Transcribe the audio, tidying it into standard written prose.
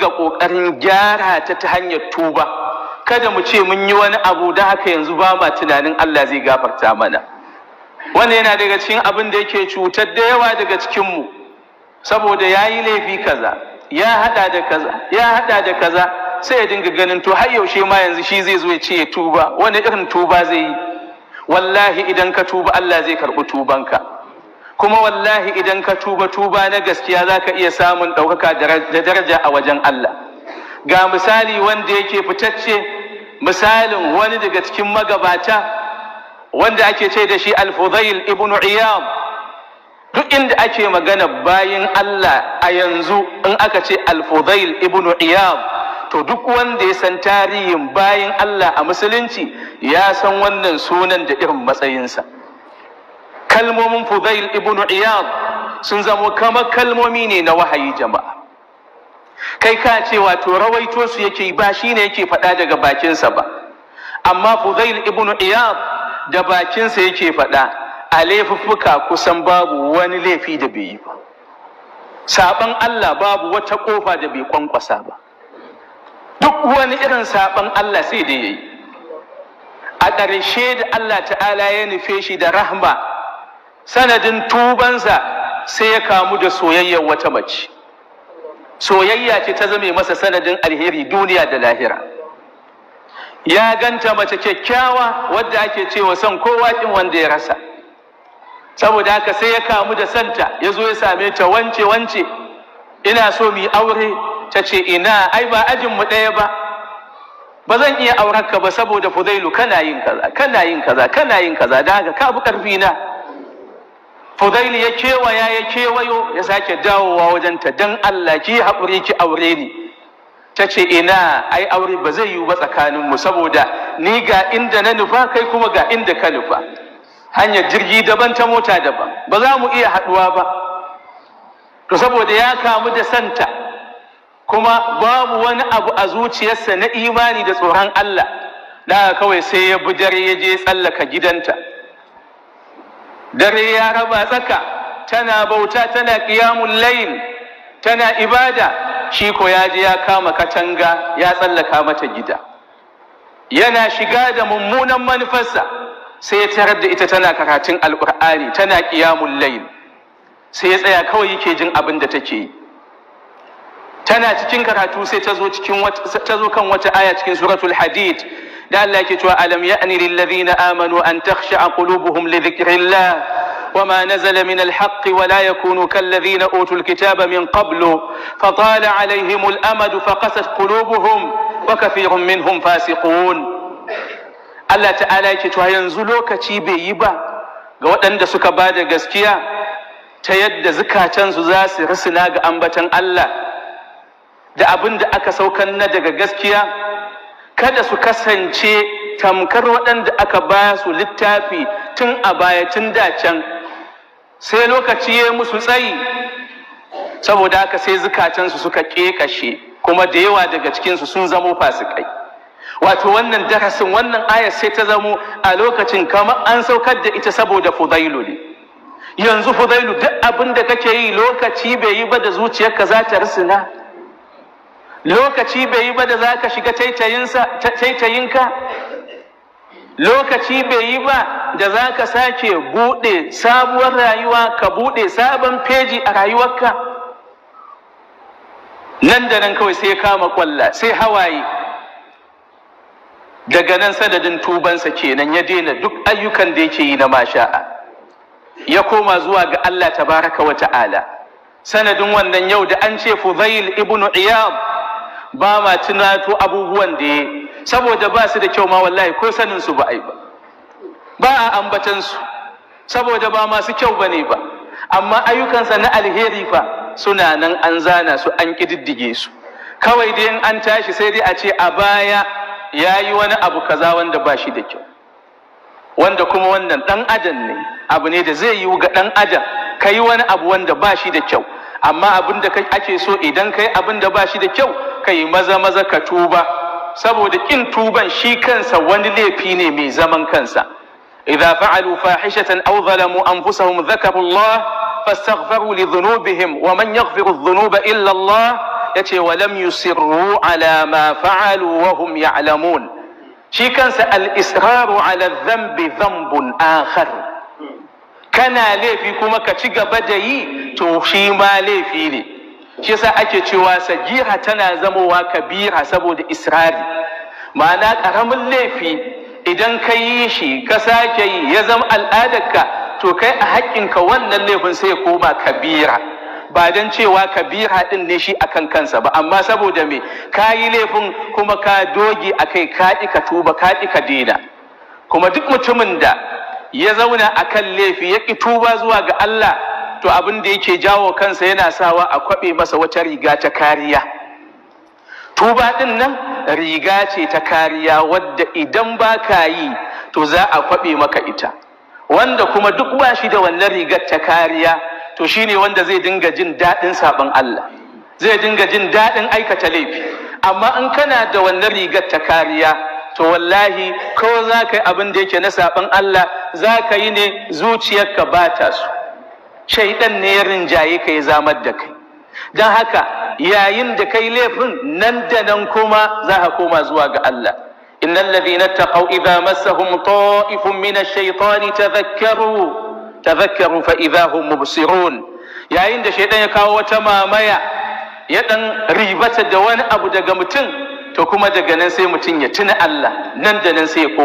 dinga ƙoƙarin gyara ta ta hanyar tuba. Kada mu ce mun yi wani abu da haka yanzu ba ma tunanin Allah zai gafarta mana. Wannan yana daga cikin abin da yake cutar da yawa daga cikinmu, saboda ya yi laifi kaza, ya haɗa da kaza, ya haɗa da kaza, sai ya dinga ganin to har yaushe ma yanzu shi zai zo ya ce ya tuba? Wani irin tuba zai yi? Wallahi idan ka tuba, Allah zai karɓi tubanka. Kuma wallahi idan ka tuba tuba na gaskiya, za ka iya samun ɗaukaka da daraja a wajen Allah. Ga misali wanda yake fitacce, misalin wani daga cikin magabata wanda ake ce da shi Al-Fudail ibn Iyad. Duk inda ake magana bayin Allah a yanzu, in aka ce Al-Fudail ibn Iyad, to duk wanda ya san tarihin bayin Allah a musulunci ya san wannan sunan da irin matsayinsa. Kalmomin Fudail ibn Iyad sun zamo kamar kalmomi ne na wahayi, jama'a. Kai ka ce wato rawaito su yake, ba shi ne yake faɗa daga bakinsa ba, amma Fudail ibn Iyad da bakinsa yake faɗa. A laifuffuka kusan babu wani laifi da bai yi ba. Saɓan Allah, babu wata ƙofa da bai kwankwasa ba. Duk wani irin saɓan Allah sai da yayi. A ƙarshe da Allah ta'ala ya nufe shi da rahma, sanadin tubansa sai ya kamu da soyayyar wata mace. Soyayya ce ta zame masa sanadin alheri duniya da lahira. Ya ganta mace kyakkyawa wadda ake cewa son kowa kin wanda ya rasa. Saboda haka sai ya kamu da santa. Ya zo ya same ta: "Wance, wance, ina so mu yi aure." Ta ce: "Ina, ai ba ajin mu ɗaya ba, ba zan iya auren ka ba, saboda Fudailu kana yin kaza, kana yin kaza, kana yin kaza, da haka ka fi karfi na." Fudailu ya kewaya, ya kewayo, ya sake dawowa wajenta: "Dan Allah ki haƙuri ki aure ni." Ta ce: "Ina, ai aure ba zai yiwu ba tsakaninmu, saboda ni ga inda na nufa, kai kuma ga inda ka nufa. Hanyar jirgi daban, ta mota daban, ba za mu iya haɗuwa ba." To saboda ya kamu da santa, kuma babu wani abu a zuciyarsa na imani da tsoron Allah, da kawai sai ya bi dare ya je tsallaka gidanta. Dare ya raba tsaka, tana bauta, tana qiyamul layl, tana ibada. Shi ko ya je ya kama katanga, ya tsallaka mata gida. Yana shiga da mummunan manufarsa, sai ya tarar da ita tana karatun Alƙur'ani, tana qiyamul layl. Sai ya tsaya kawai yake jin abin da take yi. Tana cikin karatu, sai ta zo kan wata aya cikin Suratul Hadid da Allah yake cewa: "Alam ya'ni lil ladhina amanu an takhsha'a qulubuhum li dhikrillah وما نزل من الحق ولا يكونوا كالذين أوتوا الكتاب من قبل فطال عليهم الأمد فقست قلوبهم وكثير منهم فاسقون." Allah ta'ala yake cewa yanzu lokaci bai yi ba ga waɗanda suka ba da gaskiya ta yadda zukatansu za su risina ga ambatan Allah da abin da aka saukan na daga gaskiya, kada su kasance tamkar waɗanda aka ba su littafi tun a baya, tun da can, sai lokaci ya musu tsayi, saboda haka sai zukatansu suka ƙeƙashe, kuma da yawa daga cikinsu sun zamo fasikai. Wato wannan darasin, wannan ayar sai ta zamo a lokacin kamar an saukar da ita saboda Fudailu ne. Yanzu Fudailu, duk abin da kake yi, lokaci bai yi ba da zuciyarka za ta risina? Lokaci bai yi ba da za ka shiga taitayinka? Lokaci bai yi ba da za ka sake buɗe sabuwar rayuwa, ka buɗe sabon feji a rayuwarka? Nan da nan kawai sai kama kwalla, sai hawaye. Daga nan sanadin tubansa kenan, ya daina duk ayyukan da yake yi na masha'a, ya koma zuwa ga Allah tabaraka wa ta'ala. Sanadin wannan, yau da an ce Fudail ibn Iyad, ba ma tunato abubuwan da ya, saboda ba su da kyau ma. Wallahi ko sanin su ba ai ba, ba a ambatan su, saboda ba masu kyau bane ba. Amma ayyukansa na alheri fa suna nan, an zana su, an kididdige su. Kawai dai in an tashi sai dai a ce a baya ya yi wani abu kaza wanda ba shi da kyau, wanda kuma wannan ɗan adam ne, abu ne da zai yiwu ga ɗan adam ka yi wani abu wanda ba shi da kyau. Amma abin da ake so, idan ka yi abin da ba shi da kyau, ka yi maza maza ka tuba, saboda ƙin tuban shi kansa wani laifi ne mai zaman kansa. "إذا فعلوا فاحشة أو ظلموا أنفسهم ذكروا الله فاستغفروا لذنوبهم ومن يغفر الذنوب إلا الله Yace walam yusirru ala ma fa'alu wa hum ya'lamun. Shi kansa al-israru ala dhanbi dhanbun akhar. Kana laifi kuma ka ci gaba da yi, to shi ma laifi ne. Shi yasa ake cewa sagira tana zamowa kabira saboda israri. Ma'ana, karamin laifi idan ka yi shi ka sake yi, ya zama al'adarka, to kai a haƙƙinka wannan laifin sai ya koma kabira, ba don cewa kabira din ne shi akan kansa ba, amma saboda me? Ka yi laifin kuma ka doge a kai, ka ƙi ka tuba, ka ƙi ka daina. Kuma duk mutumin da ya zauna a kan laifi, ya ƙi tuba zuwa ga Allah, to abin da yake jawo kansa, yana sawa a kwaɓe masa wata riga ta kariya. Tuba ɗin nan riga ce ta kariya wadda idan ba ka yi, to za a kwaɓe maka ita. Wanda kuma duk ba shi da wannan rigar ta kariya, to shine wanda zai dinga jin daɗin saɓon Allah, zai dinga jin daɗin aikata laifi. Amma in kana da wannan rigar ta kariya, to wallahi ko za ka yi abin da yake na saɓon Allah, za ka yi ne zuciyarka ba ta so, shaidan ne ya rinjaye ka, ya zamar da kai. Don haka yayin da kai laifin, nan da nan kuma za ka koma zuwa ga Allah. Innal ladhina taqaw idha massahum ta'ifun min ash-shaytani tadhakkaru fa idha hum mubsirun. Yayin da shaidan ya kawo wata mamaya, ya dan ribata da wani abu daga mutum, to kuma daga nan sai mutum ya tuna Allah, nan da nan sai ya koma.